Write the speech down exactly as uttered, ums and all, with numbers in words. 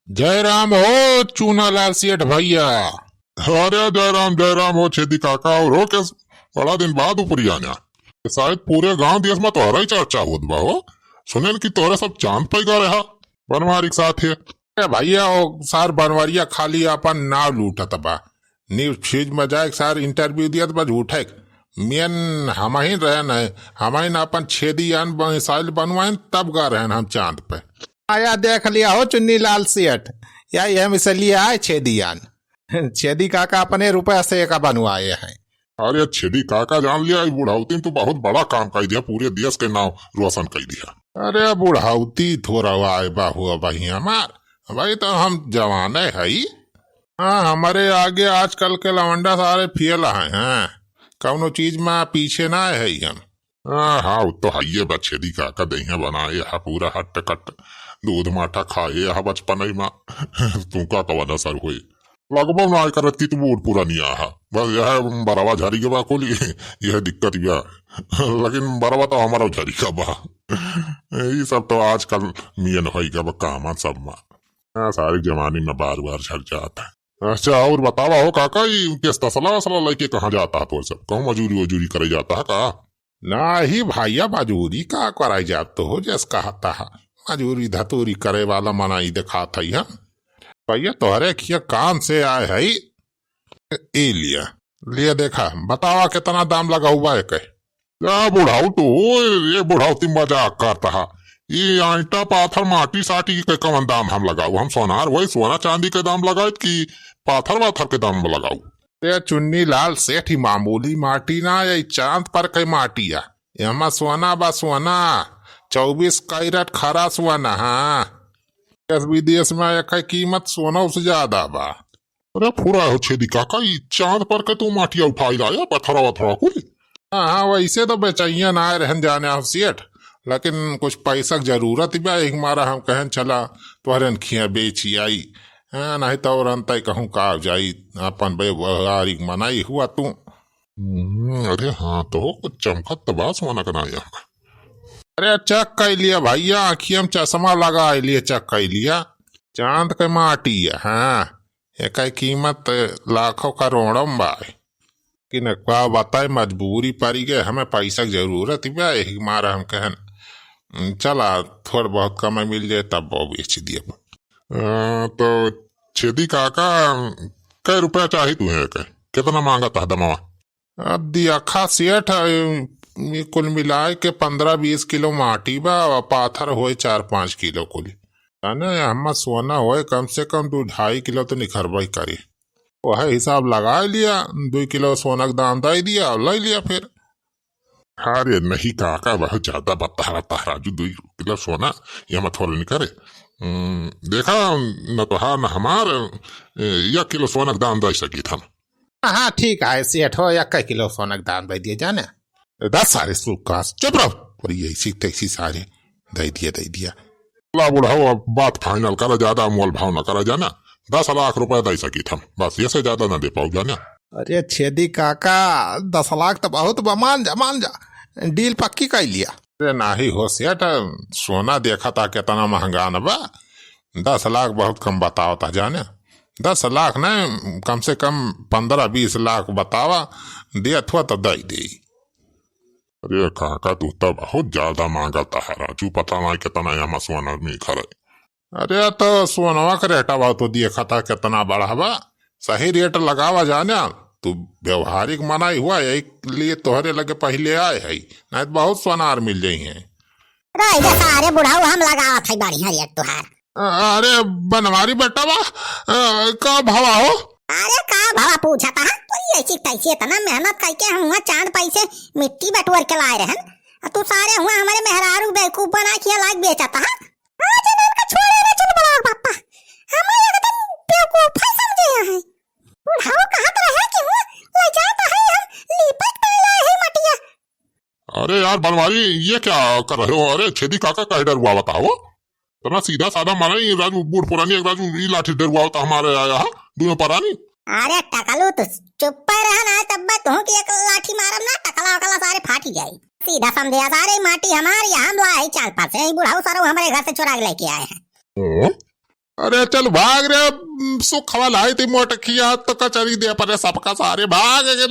जय राम हो चूनालाल सेठ भइया। अरे जय राम, जय राम हो छेदी काका, और हो कैसे? बड़ा दिन बाद ऊपरी आना। शायद पूरे गांव देश में तोहरा ही चर्चा होत बा हो। सुनेन कि तोहरे सब चांद पे गए रहा बनवारी के साथ है। ए भइया, ओ सार बनवरिया खाली आपन नाव लूटत बा। न्यूज फीड में जाए के सार इंटरव्यू दियत बा झूठे के। मेन हमहिन रहन है, हमहिन आपन छेदी यान मिसाइल बनवाइन तब गए रहन हम चांद पे। आया देख लिया हो चुन्नीलाल सेठ, या यह मिसलिया है छेदी यान। छेदी काका अपने रुपया से एका बनवाए हैं। अरे छेदी काका जान लिया, ई बुढ़ौती में तू बहुत बड़ा काम कर दिया, पूरे देश के नाव रोशन कर दिया। अरे बुढ़ौती थोड़ा आए बा हुआ भाई हमार, भाई तो हम जवाने हई। हाँ, हमरे आगे आजकल के लवंडा सारे फेल हैं, हाँ, कौनो चीज में पीछे ना है हम। हाँ, हाँ, वो तो हइये बा छेदी काका, देहिया बनाए हा पूरा हट्ट कट्ट, दूध माठा खाए हा बचपन में। तू का कवन असर होई? लगबो ना करत कि तू बूढ़ पुरानिया हा। बस यह बरवा झरी के बा कुल, यह दिक्कत बा। लेकिन बरवा तो हमारा झरी का बा। ई सब तो आजकल मियन होई गवा बा कामन सब मा। हाँ, सारी जवानी में बार बार झर जात है। अच्छा, और बतावा हो काका, ई केस तसला वसला लेके कहाँ जाता है तो सब? कहूँ मजूरी वजूरी करे जाता है का? नाही भइया, मजूरी का कराई जात हो, जस कहता है, मजूरी धतूरी करे वाला मनाई देखात है हम। भइया, तोहरे खिया काम से आए है, ए लिया, लिया देखा, बतावा कितना दाम लगा हुआ है के? या बुढ़ाऊ तो, ये बुढ़ाऊ ती मजाक करता है। ये आंटा पाथर माटी साटी के कवन दाम हम लगाऊ? हम सोनार वही सोना चांदी के दाम लगाए कि पाथर वाथर के दाम लगाऊ? ए चुन्नीलाल सेठ, ई मामूली माटी ना, ई चांद पर के माटी है। एमा सोना बा सोना, चउबीस कैरेट खरा सोना, हाँ। देश विदेश में एक कीमत सोना से ज्यादा बा। अरे फुरा हो छेदी काका, ई चांद पर के तू माटिया उठाई लाया, पथरा वथरा कुल। हाँ, हाँ, वैसे तो बेचैया ना आए रहन जाने हो सेठ, लेकिन कुछ पैसा के जरूरत बा, एक मारा हम कहन चला तोहरे खिया बेची आई। हाँ, नहीं तो और अंत कहूँ का जाई, अपन व्यवहारिक मनाई हुआ तू। हम्म, अरे हाँ, तो कुछ चमकत तो बा सोना का नाया। अरे चेक कर लिया भइया, आँखिया में चश्मा लगा लिया, चेक कर लिया। चांद के माटी है, हाँ, एकर कीमत लाखों करोड़ों में बा। लेकिन का बताए, मजबूरी पड़ी गए, हमें पैसा के जरूरत बा, यही मारा हम कहन, चला थोड़ बहुत कमाई मिल जाए तब वो बेच दिए। अ, तो छेदी काका, कै रुपया चाही तुहे के? कितना मांगत है दमवा? अब दियाखा सेठ, ये कुल मिलाए के पन्द्रह बीस किलो माटी बा, और पाथर होए चार पाँच किलो कुल। जाने, हम्मा सोना होए कम से कम दो ढाई किलो तो निखरबे करे। वह हिसाब लगा लिया, दो किलो सोना के दाम दे दिया और ले लिया फिर। अरे नहीं काका, बहुत ज्यादा बता रहा था राजू, दो किलो सोना ये मत थोड़ा निकरे। हम्म, देखा, न तोहार न हमार, ए, एक किलो सोना के दाम दे सकी था। हाँ, ठीक है सेठ हो, एक किलो सोना के दाम दे दिए जाने। दस सारे सुकास, चुप रहो। और ये ऐसी तैसी सारे दे दिया, दे दिया। ला बुढ़ाओ, अब बात final करा, ज्यादा मोल भाव ना करा जाना। दस लाख रुपया दे सकी था, बस ये से ज्यादा ना दे पाऊ जाना। अरे छेदी काका, दस लाख तो बहुत बा, मान जा, मान जा, डील पक्की कर लिया। अरे नाही हो सेठ, सोना देखा था कितना महंगा न बा, दस लाख बहुत कम बतावता जाने। दस लाख नहीं, कम से कम पन्द्रह बीस लाख बतावा, देत हुआ तो दे दे। अरे काका, तू तो बहुत ज्यादा मांगता है राजू, पता नहीं कितना यहाँ सोना नहीं खरे। अरे तो सोनवा के रेटवा तो देखा था कितना बढ़ा बा, सही रेट लगावा जाने। तू व्यवहारिक मनाई हुआ, यही लिए तोहरे लगे पहले आए है, नहीं तो बहुत सोनार मिल जाई हैं। रह जा सारे बुढ़ाऊ, हम लगावत है बढ़िया रेट तुहार। अ-, अरे बनवारी बेटवा, अ, का भावा हो? अरे का भावा पूछा था, तू ऐसी तैसी इतना मेहनत करके हम हुआ चांद पैसे मिट्टी बटोर के लाए रहन, आ तू सारे हुआ हमारे मेहरारू बेवकूफ बना के लाग बेचा था। हाँ, जनान का छोड़े रे चुलबुलाओ बापा, हमारे एकदम बेवकूफ है समझे है। बुढ़ाऊ कहत रहे कि हुआ ले जाता है हम लीपट पाए लाए है मटिया। अरे यार बनवारी, ये क्या कर रहे हो? अरे छेदी काका काहे डरुआवता हो? इतना सीधा साधा मारा ही राजू, बूढ़ पुरानी एक राजू, ई लाठी डरुआवता हमारे आया है, दोनों परानी। अरे टकलू, तू चुप पे रहा ना, तब मैं तुहू की एक लाठी मारम ना, टकला वकला सारे फाटी जाई। सीधा समझे सारे, माटी हमारी, हम ला है चाल पास, यही बुढ़ाऊ सारू हमारे घर से चुरा के लेके आए हैं। ओ? अरे चल भाग रे, सुखवा लाई थी मोटकिया तो कचरी दे परे सबका सारे भाग गे।